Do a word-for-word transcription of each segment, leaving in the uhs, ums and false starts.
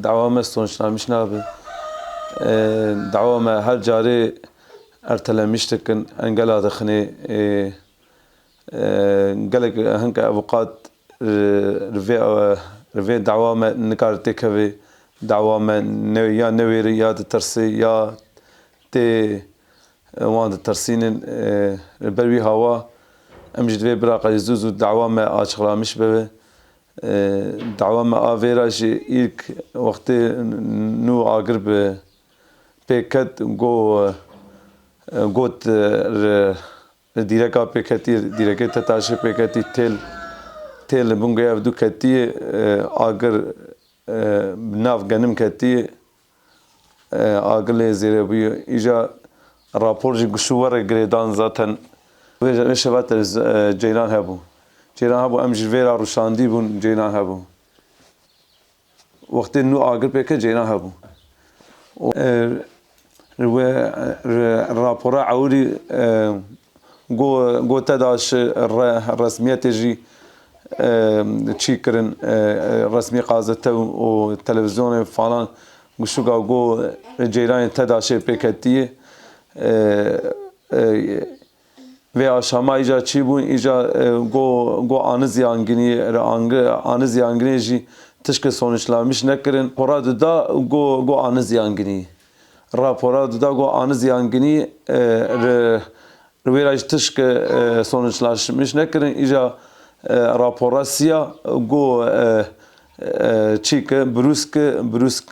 Dawa me sonuçlanmiş nabe. E, dawa me her carê ertelemîş dikin, engela dixinê. E, e, gelek hinke avûkat, e, li vê, e, li vê dawa me nikare têkeve. Dawa me ne, ya newêre ya ditirsê ya tê wan ditirsînin. E, li ber wî hawa em jî divê bira qey zû zû dawa me açıqlamiş bibe. E, dawa me a vê re jî îlk wextê nû agir bi pê ket, go, e, got, e, li, li dîreka pêketî, dîrekê Tetaşê pêketî têl, têl li bingê ev du ketî, e, agir, e, bi nav genim ketî, e, agir lê zêde bûye. Îja rapor jî gişû were girêdan zaten. Vê, vê şeva te, e, ceyran hebû. Ceyran hebû, em ji vê re rûşandî bûn, ceyran hebû. Wextê nû agir pêke ceyran hebû. Û, e, we, e, rapora ewilî, e, go, go Tedaş re, resmiyetê jî, e, çî kirin, e, e, resmî gazete û, û televîzyonê falan gişûka go ceyranê Tedaşê pêketî ye. E, e, Vê aşama îca çî bûn, îca, e, go, go anizî angînî, re angi-, anizî angînê jî tişke sonuçlanmiş nekirin. Rapora dida go, go anizî angînî. Rapora dida go anizî angînî, e, re, re wê ra jî tişke, e, sonuçlanmiş nekirin. Îca, e, rapora siya go, e, e, çîke, brûske, brûsk,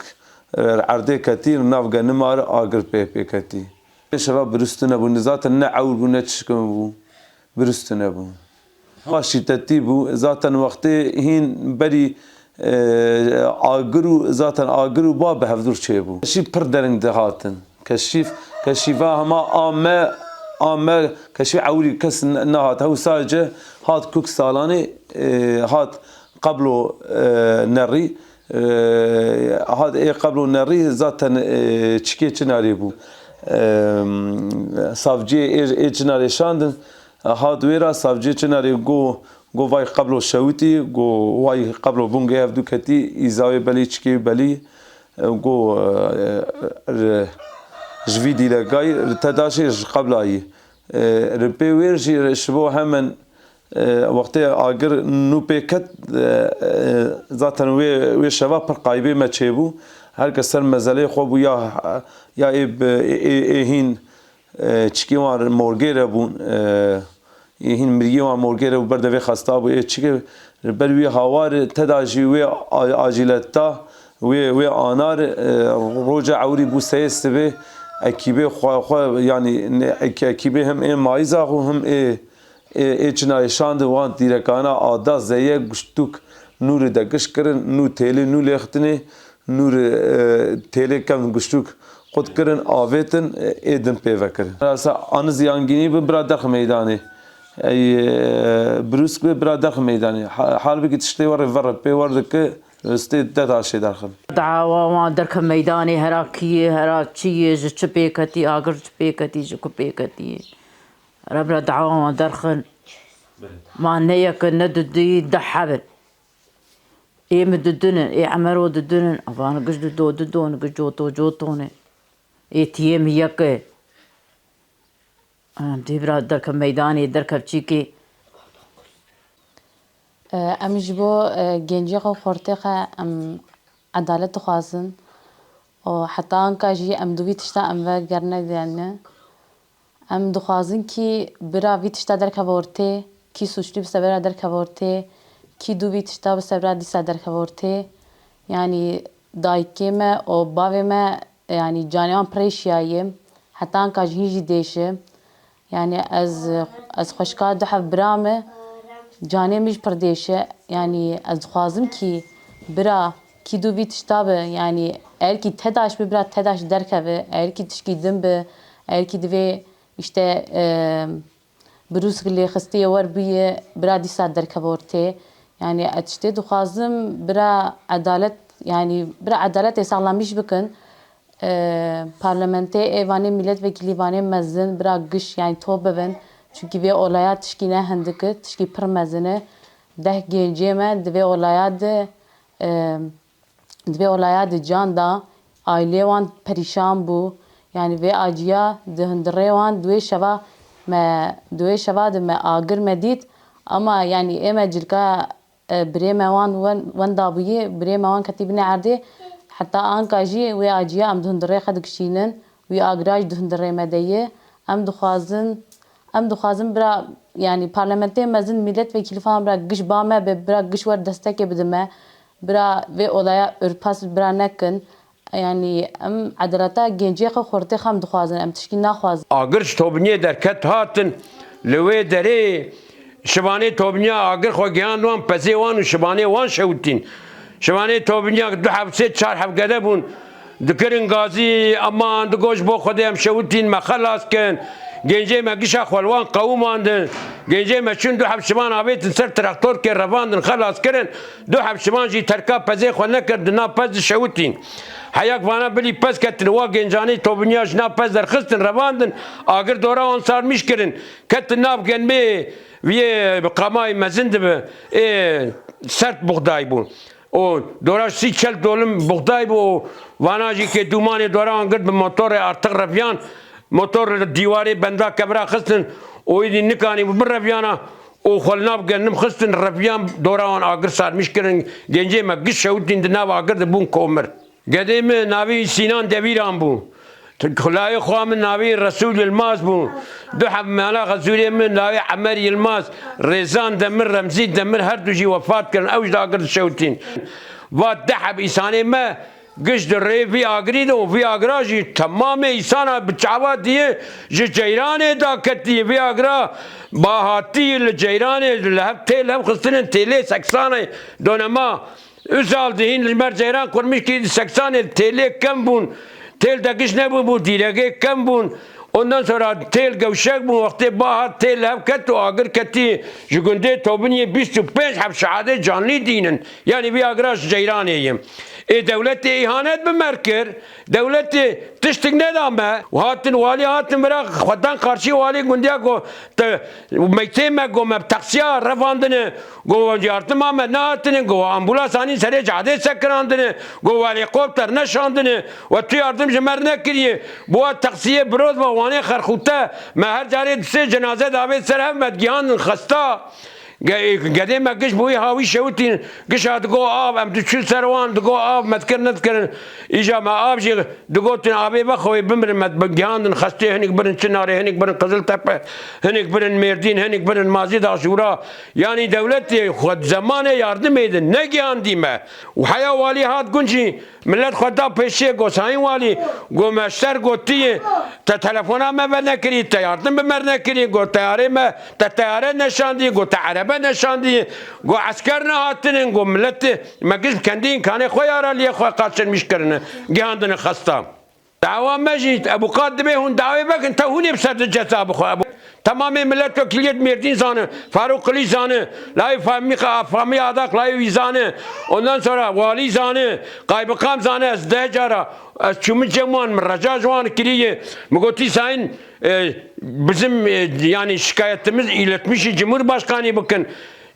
e, erdê ketî, nav genima re agir pê, pê ketî. Şeva birûstine bû. Zaten ne ewil bû, ne çişkin bû. Birûstine bû. Wa şîdetî bû. Zaten wextê hîn berî, e, agir û zaten agir û ba bi hevdûr çêbû. Keşîf pir dering dihatin. Keşîf, keşîfa hema a me, a me, keşîf ewilî kes ne-, nehat. Hew sadece hat kuk salanê, e, hat Qeblo, e, nerî, e, hat ê qeblo nerî zaten, e, çikê çinarê bû. E, savciyê ê, ê çinarê şandin, hat wê ra savciyê çinarê go, go vay qeblo şewitî, go vay qeblo bûngê ev du ketî, îzawê belî çikê belî, e, go, e, e, ji vî dîlegayî, li Tedaşê ji qeblayî. E, li pê wêr jî ji bo hemen E, wextê agir nû pê ket, e, e, zaten wê, wê şeva pir qaybê me çêbû. Her kes ser mezelê xwe bû, ya, ya ê bi, ê, ê, ê hîn, e, çikê wan morgê re bûn, e, ê hîn miriyê wan morgê re bû, ber devê xesta bû, ê çikê li ber wî hawar Teda jî wê a-, acîleta wê, wê anar, e, roja ewrî bû seyê sibê ekîbê xwe, xwe, yanî ne, ek-, ekîbê him ê mayîza xwe him ê Ê, ê çinayê şandin wan dîrekana a da zeye guştûk nûrî de giş kirin, nû têlê nû lêxtinê, nûrî, e, têlê kevn guştûk qut kirin, avêtin, e, ê din pê vekirin. Rasa anizî angînî bi bira derx meydanê. Ey, e, brûsk bi bira derx meydanê. Ha-, halbikî tiştê werê verre pê werdike, stê de taşê derxin. Dawa wan derke meydanê, hera kî ye, hera çi ye, ji çi pêketî, agir ji çi pêketî, ji ku pêketî ye. Re bira dawa wan derxin. Ma ne yek in, ne duduyî, deh heb in. Ê min dudin in, ê Emero dudin in. Van giş dudo dudon, giş coto cotone. Ê tiyê min yek e. Em dê bira derke meydanê, derke çîkê. Em ji bo, e, gencê xwe, xortê xwe em edalet dixwazin. Û heta anka jî em di vî tişta em vegerine derine. Em dixwazin kî bira vî tişta derkeve ortê, kî suçlî bi sebera derkeve ortê, kî dû vî tişta bi sebera dîsa derkeve ortê. Yanî dayikê me û bavê me, yanî canê wan pirê şiyaye, heta anka ji hîn jî dêşe. Yanî ez, ez xweşika du heb bira me, canê min jî pir dêşe. Yanî ez dixwazim kî bira kî dû vî tişta be, yanî eger kî Tedaş be, bira Tedaş derkeve, eger kî tişkî din be, eger kî divê îşte, e, brûsk lêxistiyê wer bûye, bira dîsa derkeve ortê. Yanî ez tiştê dixwazim, bira edalet, yanî bira edaletê saxlamîş bikin. E, parlamentê ê vanê milletvekilî vanê mezin, bira giş, yanî top bibin. Çunkî vê olaya tişkî ne hindik e, tişkî pir mezin e. Deh gencê me di vê olaya de, e, di vê olaya de can da, aileyê wan perîşan bû. Yanî vê acîya di hundirê wan di wê şeva me, di wê şeva de me agir me dît. Ama yanî ê me cilka, e, birê me wan wen-, wenda bûyî, birê me wan ketî binê erdê. Heta anka jî wê acîya em di hundirê xwe dikişînin. Wî agira jî di hundirê me de ye. Em dixwazin, em dixwazin bira, yanî parlamentê mezin, milletvekilî falan bira giş ba me be, bira giş wer destekê bide me. Bira vê olaya örpas bira nekin. Yanî em edaleta gencê xwe, xortê xwe em dixwazin, em tişkî naxwazin. Agir ji Tobinyê derket hatin, li wê derê şivanê Tobinya agir xwe gihand wan, pezê wan û şivanê wan şewitîn. Şivanê Tobinya du heb sê çar heb gede bûn, dikirin gazî, eman digot ji bo Xwedê em şewitîn, me xelas kin. Gencê me gişa xwe li wan qewimandin. Gencê me çûn du heb şivan avêtin ser traktorkê revandin, xelas kirin. Du heb şivan jî terka pezê xwe nekir, di nav pez dişewitîn. Heyak vana bilî pez ketin, wa gencanê Tobinya ji nav pez derxistin, revandin, agir dora wan sarmîş kirin. Ketin nav genmê viyê bi qamayê mezin dibi, ê sert buxday bû. Û dora sî çel dolim buxday bû û vana jî kê dûmanê dora wan girt bi motorê artiq reviyan. Motor li dîwarê benda kevira xistin û êdî nikanî bû bireviyana û xwe li nav gendim xistin, reviyan, dora wan agir sarmîş kirin. Gencê me giş şewitîn, di nav agir de bûn komir. Gedê min navê wî Sînan Devîran bû. Layê xwe min navê Resûl Yilmaz bû. Du heb mala xezûrê min navê Emer Yilmaz, Rêzan Demir, Remzî Demir, her du jî wefat kirin. Ew ji dagir dişewitîn. Va deh heb îsanê me giş di rê vî agirî de û vî agira jî temamê îsana bi çava diye ji ceyranê daketî. Vî agira bahatî li ceyranê li hev têl hev xistinin têlê seksanê donema. Uzal dihîn li ber ceyran qurmîşkî seksanê têlê kem bûn. Têl de giş nebû, bû dîregê kem bûn. Ondan sonra têl gewşek bûn. Wextê ba hat têl hev ket û agir ketî ji gundê Tobiniyê bîst û pênc heb şehadê canlî dînin. Yanî vî agira ji ceyranê ye. Ê dewletê îhanet bi mer kir. Dewletê tiştik neda me. Hatin walî hatin vira xwedan qarşî walî gundiya go te meytê me go me bi taksiya revandine. Go yardima me nehatine, go ambulans anîn serê cadê sekinandine, go welîkopter neşandine, we tu yardim ji me re nekiriye. Bi wa taksiyê biroz ve wanê xerxûte, me her carê du sê cenaze davê ser hev me digihandin xesta. Ge-, gedê me giş bi wî hawî şewitîn, gişa digo av, em diçûn ser wan, digo av, me dikir nedikirin. Îja me av jî digotin, avê vexwe wê bimirin, me digihandin xestê, hinik birin Çinarê, hinik birin Qiziltepe, hinik birin Mêrdîn, hinik birin Mazî Daşûra. Yanî dewletê xwe zemanê yardimê de negihandî me. Û heya walî hat gund jî, millet xwe da pêşiyê, go sayîn walî, go me ji te re gotiye, te telefona me venekirî, te yardim bi me re nekirî, go teyarê me, te teyare neşandî, go te erebe neşandî, go esker nehatinin, go milletê me giş bi kendî înkanê xwe ya re liyê xwe qaçirmîş kirine, gihandine xesta. Dawa me jî, ebûqat dibê hûn dawê vekin, te hûn ê bi ser di ceza bixwe. Ebû-, temamê milletvekiliyê di Mêrdîn zane, Farûq Qilî zane, layê Famî, Famî Adak layê wî zane, ondan sonra walî zane, qaybiqam zane, ez deh cara, ez çûmin cem wan, min reca ji wan kiriye, min gotî sayın, e, bizim, e, yani şikayetimiz iletmişiz Cumhurbaşkanı bakın.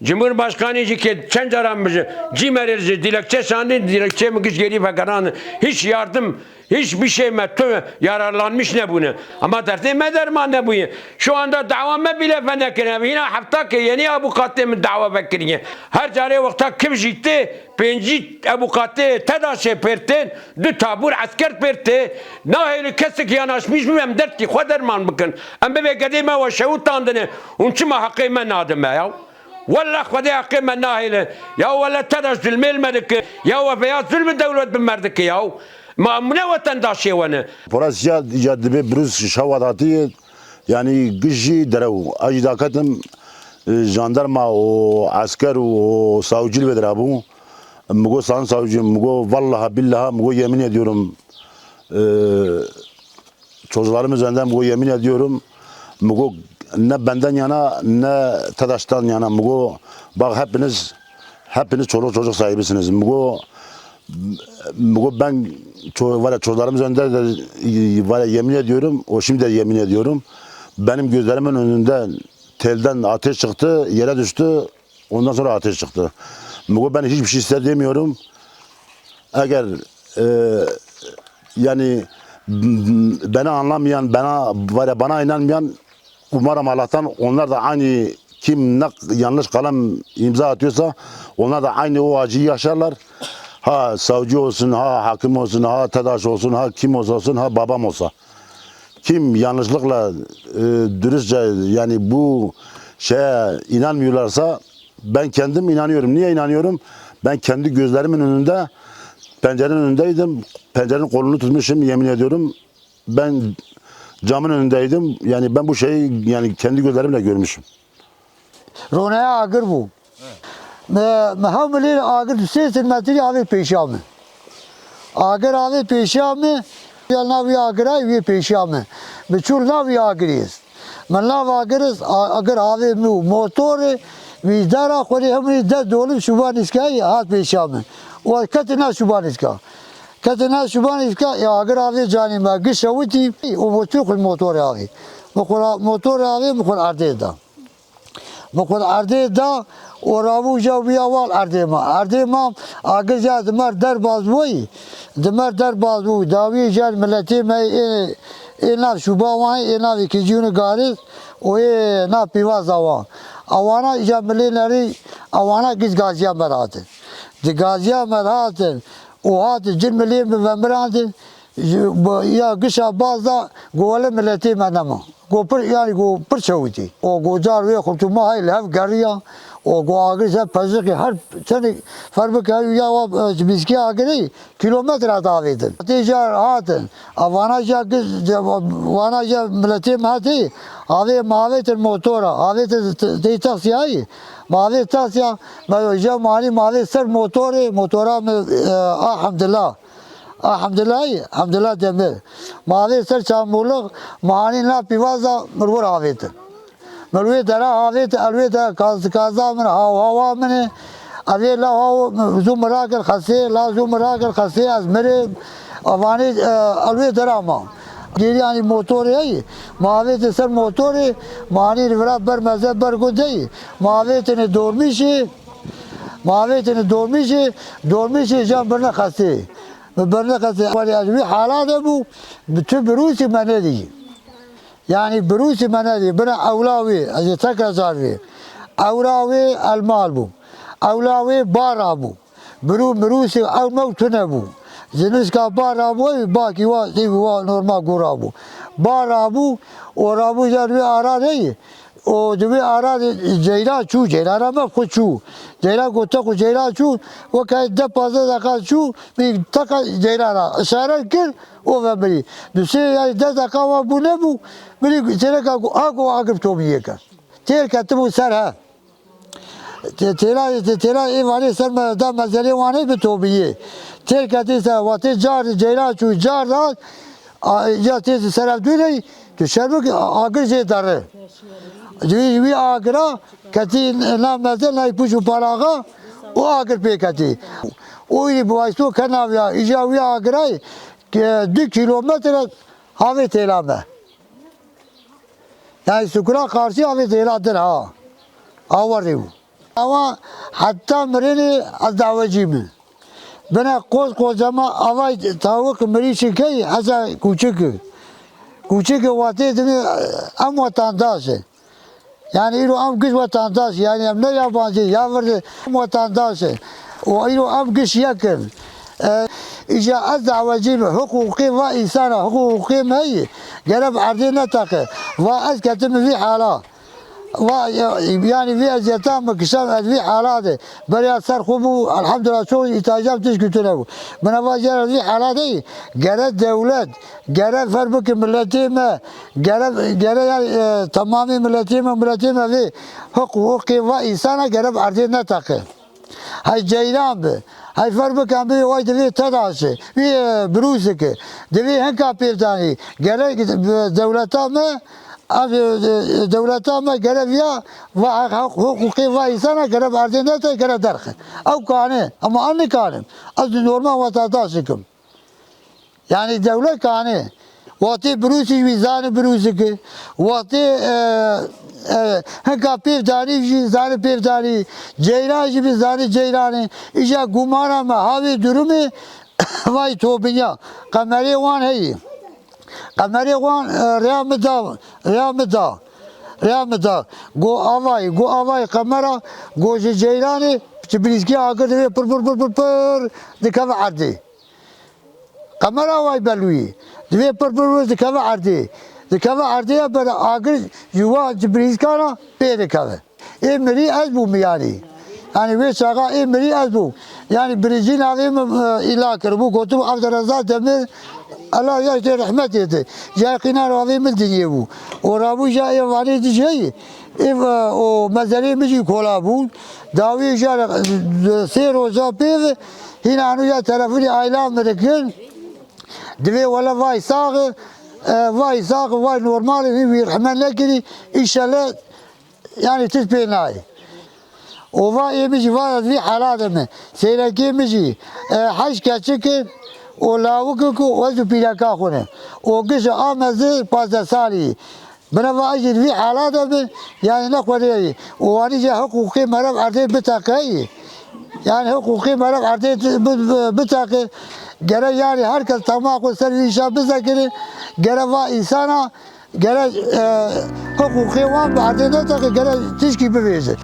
Cumhurbaşkanı jî ke çend cara min ji cîmerê ji dilekçe şandin, dilekçe min giş gerî vegerandin. Hiç yardım, hiçbir şey me tu yararlanmış nebûne. Ama derdê me derman nebûye. Şu anda dawa me bile venekirine. Hîna hefta ke yeni avukatê min dawa vekiriye. Her carê wexta kim jî tê, pêncî avukatê TEDAŞê pêr tên, du tabûr esker pêr tê. Nahêlin kesek yanaşmîş bim em derdkî xwe derman bikin. Em bibê gedê me we şewitandine. Hûn çima heqê me nadin me ya? Wella Xwedê heqê me nahêle. Ya wella TEDAŞ zulmê li me dike. Ya we veya zulmê dewlet bi me dike ya. Ma em ne wetendaşê we ne. Poras ya, ya dibê birûz şewa datiye. Yani giş jî derew. A jî daketim, e, jandarma û esker û, û savcî li vê dira bû. Mi got, "Sayın savcı," mi got, "vallaha billaha," mi got, "yemin ediyorum, e, çocuklarımız önünde," mi got, "yemin ediyorum," mi got, "ne benden yana ne TEDAŞ'tan yana," mi got, "bak hepiniz, hepiniz çoluk çocuk sahibisiniz," mi got, mi got, "ben ço-, var ya, çocuklarımız önünde de, var ya, yemin ediyorum, o şimdi de yemin ediyorum, benim gözlerimin önünde telden ateş çıktı, yere düştü, ondan sonra ateş çıktı." Mi got, "Ben hiçbir şey size demiyorum." Eğer e, yani m- beni anlamayan, bana var ya bana inanmayan, umarım Allah'tan onlar da aynı kim ne yanlış kalem imza atıyorsa onlar da aynı o acıyı yaşarlar. Ha savcı olsun, ha hakim olsun, ha TEDAŞ olsun, ha kim olsa olsun, ha babam olsa. Kim yanlışlıkla e, dürüstçe yani bu şeye inanmıyorlarsa ben kendim inanıyorum. Niye inanıyorum? Ben kendi gözlerimin önünde pencerenin önündeydim. Pencerenin kolunu tutmuşum yemin ediyorum. Ben camın önündeydim. Yani ben bu şeyi yani kendi gözlerimle görmüşüm. Ronaya agir bû. Me, me hew milê agir du sê metrî avê pêşiya min. Agir avê pêşiya min, ya navî agirayê wî pêşiya min. Min çû navî agirê. Min nav agir, agir avê min û motorê, wî dera xwedî hemî de dolim şûba nîskayî hat pêşiya min. Û ez ketim nav şûba nîska. Ketim nav şûba nîska, ya agir avê canê me, giş şewitî û motor xwe motorê avê. Min xwe motorê avê, min xwe erdê da. Min xwe erdê da û rabû ja wîya wal erdê ma. Erdê ma agir ja di mer derbaz bûyî. Di mer derbaz bû. Dawiyê jan miletê me ê, ê nav şûba wan ê nav êkicîyûnê gariz û ê nav pîvaza wan. Ewana îja milê nerî ewana giz gaziya me hatin. Di gaziya me hatin û hatin cin milê min vemirandin. Ji, bi, ya gişa baz da go wele miletê me nema. Go pir, yani go pir çewitî. O go car wê xurtuma hay li hev geriya. O go agir ser pezixî her tenê fer bike her ya wa, e, ji bîskê agirî kilometre davêtin. Tê car hatin. A vana ja giş, vana ja miletê me hatî. Avê mavêtin motora. Avêtin tê taksiyayî. Mavê taksiya. Me ja manî mavê ser motorê. Motora me, e, a Hemdillah. A Hemdilahî, Hemdilah Demir. Ma avê ser çamûlix, ma hanî na pîvaza mir wir avêtin. Mir wê dera avêtin, el wê de kaz, kaza min, haw hawa min e. Evê la haw zû mirakir xesê, la zû mirakir xesê, ez mirê. Avanî, e, el wê dera ma. Gêrî hanî motorê heyî. Ma avêtin ser motorê, ma hanî li vira ber meze ber gundeyî. Ma avêtin dormîşê, ma avêtin dormîşê, dormîşê jan birine xesê. Min berneqetê. Welê ez wî hala de bû, bi tu birûsî me nedî. Yanî birûsî me nedî. Bira ewla wî, ez ê tekrar car vê. Ewla wê elmal bû. Ewla wê bara bû. Birû mirûsî ew mew tune bû. Ziniska bara bû, ew bakî wa, zî wa normal gora bû. Bara bû, ora bû jar wê ara deyî. Û di wê ara de ceyran çû, ceyrana me xwe çû. Ceyran gote xwe ceyran çû, weke de pazdeh deqa çû, min teqa ceyrana işaret kir û ve mirî. Du sê ya deh deqa wa bû nebû, mirî têreka ku a ku agir tomiyê kir. Têr ketibû ser he. Tê-, têra, tê-, têra ê vanê ser me da mezelê wanê bi tomiyê. Têr ketî ser, watê car, ceyran çû, car da, a, ya tê ser ev dûrey, tu şerbik agir jê derre. Ji wî, wî agira ketî nav meze, nayê pûç û palaxa û agir pê ketî. Û îrî bi waysto ke nav ya, îja wî agirayê ke du kîlometre havê têla me. Yanî sukura qarşî avê têla din ha. Awa rê bû. Awa heta mirinê ez dawecî min. Bine qoz qozema avay tawik mirî şikey heza kûçik. Kûçik watê dibê em wetandaş in. Yani îro em giş wetandaş, yani em ne yabancı, ya virdi em wetandaş in. Û îro em giş yek in. E, îja ez dawecî me, hiqûqê va însana, hiqûqê me yî, gere bi erdê neteqe. Va ez ketim vî hala. Va, yani vî eziyeta min kişand ez vî hala de. Beriya ser xwe bû, elhamdulillah, çok îhtiyacam tişt kutine bû. Min eva jere vî hala de, gere dewlet, gere fer bike miletê me, gere, gere yani, e, temamê miletê me, miletê me vê hiqûqê va însana gere bi erdê neteqe. Hey ceyran bi. Hey fer bikin bi, way divê TEDAŞ e. Wî, e, birûsik e. Divê hinka pêvdanî. Gerek, e, dewleta me, ev, e, dewleta me gerek viya va heq, heq, hiqûqê va însana gerek erdê nete, gerek derxe. Ew kane, ama an nikanim. Ez normal vatandaşikim. Yani dewlet kane. Wextê birûsî jî bî zani birûsiki. Wextê, e, e, hinka pêvdanî jî zani pêvdanî. Ceyran jî bî zani ceyranê. Îja gumana me havê durumê vay tobinya. Qemerê wan heyî. Qemerê wan, e, rêya min da, rêya min da. Rêya min da. Go avayî, go avayî qemera, go ji ceyranê, ji birîskî agir divê pir, pir, pir, pir, pir, dikeve erdê. Qemera way belûyî. Divê pir pir pir dikeve erdê. Dikeve erdê ya ber agir ji wa ji birîzkana pê dikeve. Ê mirî ez bûm yanî. Yanî wê çaxa ê mirî ez bûm. Yanî birîzî navê min, e, îla kiribû, gotibû Evdereza Demir, Allah ya tê rehmetê te. Ya qîna navê min dinyê bû. Û rabû ja ê vanê dijeyî. Ê, e, o mezerê min jî kola bûn. Dawî ja re, sê roja pê ve, hîna anu ya telefonî aîla min dikin. Divê wele vay sax e, e, vay sax e, vay normal e, hîn wî rehme nekirî, înşallah, yanî tişt pê nayê. Ova ê min jî va ez vî hala de me. Sêrekê min jî, e, heşt keçik in, û lawik in ku ez û pîreka xwe ne. Û giş a me zî pazdeh salî. Bine va ez jî di vî hala de me, yanî ne xwedê ye. Û wanî jî hiqûqê meriv erdê biteqe ye. Yanî hiqûqê meriv erdê ti-, bi-, bi-, biteqe. Gere yanî her kes tema xwe ser vî îşa bizekire. Gere va însana, gere, e, hiqûqê wan bi erdê neteqe, gere tişkî bivêje.